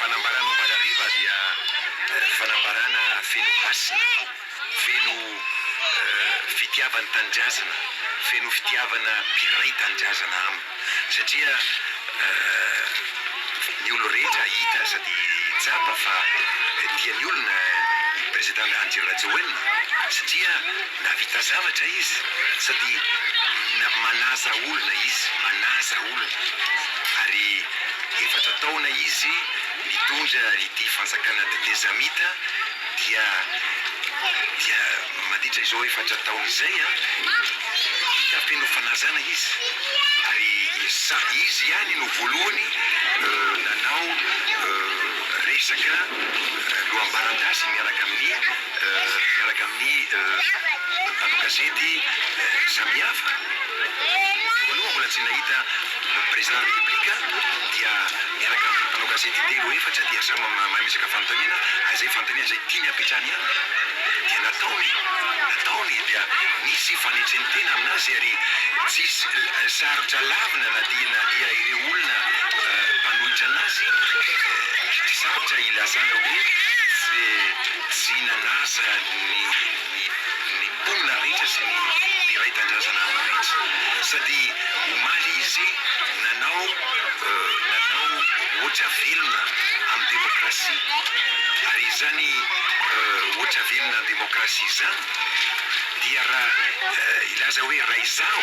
Fanambarana omaly hariva dia fanambarana feno hasina, feno fitiavan tanindrazana, feno fitiavana mpiray tanindrazana aminy satria ny olo rehetra hita sady tsapa fa tian'ny olona i Président Andry Rajoelina satria nahavita zavatra izy sady manaja olona izy, manaja olona ary efatra taona izy nitondra ity fanjakana tetezamita dia dia mandritra izao efatra taona izay hita feno fanajana izy ary izy ihany no voalohany nanao resaka loham-baran-dasy miaraka amin'ny miaraka amin'ny mpanao gazety samihafa. Teo aloha mbola tsy nahita Président République dia miaraka amin'ny mpanao gazety telo efatra dia samy mametraka fanontaniana ary izay fanontaniana izay tiany hapetrahany ihany dia nataony nataony dia nisy fanetren-tena aminazy ary tsisy sarotra lavina na dia na dia ireo olona mpanohitra anazy sarotra ilazana hoe tsy tsy nanaja ny ny ny mponina rehetra sy ny mpiray tanindrazana aminy rehetra. Sady omaly izy nanao nanao ohatra velona amin'ny demokrasia. Ary izany ohatra velona amin'ny demokrasia izany dia raha hilaza hoe raha izaho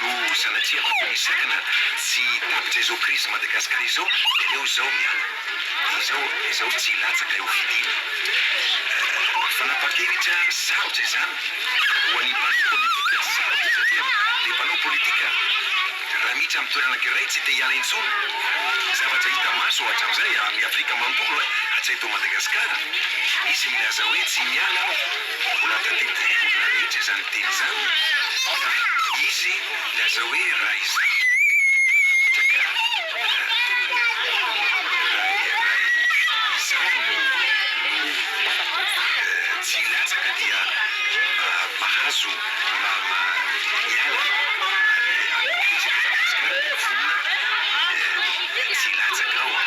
no sanatria afaka misakana tsy tapitra izao crise Madagascar izao dia aleo izaho miala. Izao izao tsy hilatsaka eo fidina. Fanapahan-kevitra sarotra izany ho an'ny mpanao politika, sarotra satria le mpanao politika raha miditra amin'ny toerana anankiray tsy te hiala intsony. Zavatra hita maso hatramin'izay amin'ny Afrika manontolo hatrizay eto Madagasikara, misy milaza hoe tsy miala aho, mbola tadidin'ny olona rehetra izany teny izany fa izy milaza hoe raha izaho raha ohatra ka Raha izaho no tsy hilatsaka dia mahazo miala amin'ny krizy eto Madagasikara dia vonona tsy hilatsaka aho.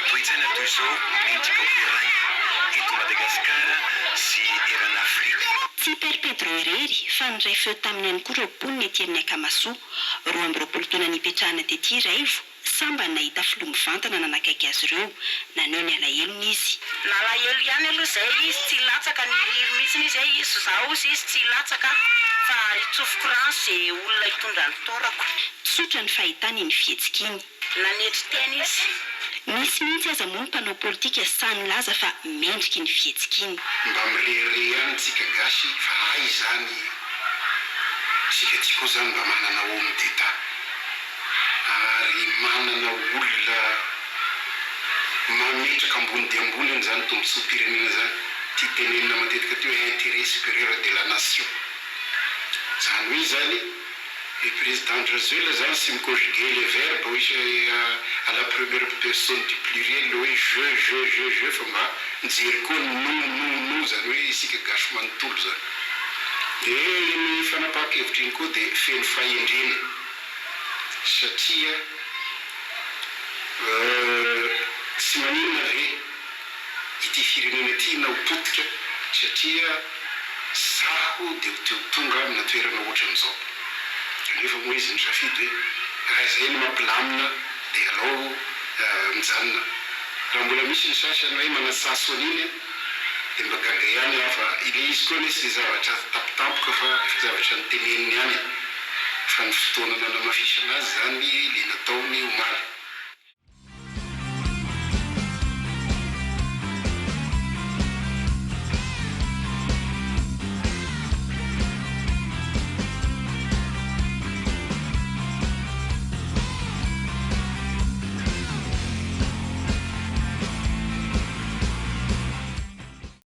Toe-tsaina toy izao mendrika ho deraina eto Madagasikara sy eran'Afrika. Tsy i Père Pedro irery fa niray feo taminy ihany koa ireo mponina ety amin'ny Akamasoa. 22 taona nipetrahana tety Raivo, Sambany nahita filoha mivantana nanakaiky azy ireo. Naneho ny alahelony izy. Nalahelo ihany aloha izay izy tsy hilatsaka, niriry mihitsiny izy hoe izy zaho ozy izy tsy hilatsaka fa hitsofiko rano ze olona hitondra ny taorako. Tsotra ny fahitany iny fihetsika iny. Nanetry tena izy. Nisy mihitsy aza moa ny mpanao politika sahy nilaza fa mendrika iny fihetsika iny. Mba mirehareha ihany tsika gasy fa hay izany isika ty koa zany mba manana homme d'etat. ary manana olona mametraka ambony dia ambony an'izany tombotsoam-pirenena izany, ity tenenina matetika ity hoe intérêt supérieur de la nation. Izany hoe izany i Président Rajoelina izany tsy mi-conjuguer les verbes hoe à la première personne du pluriel hoe je, je, je, je fa mba mijery koa ny nous, nous, nous, izany hoe isika gasy manontolo izany. Dia iny fanapahan-kevitra iny koa dia feno fahendrena. Satria tsy maninona ve ity firenena ity na ho potika satria zaho dia ho te ho tonga amina toerana ohatran'izao. Kanefa moa izy nisafidy hoe raha izay no mampilamina dia alao mijanona. Raha mbola misy ny sasany hoe manatsaso an'iny dia mba gaga ihany aho fa ilay izy koa anie tsy zavatra tampotampoka fa efa zavatra noteneniny ihany e! Fa ny fotoana nanamafisana azy izany le nataony omaly.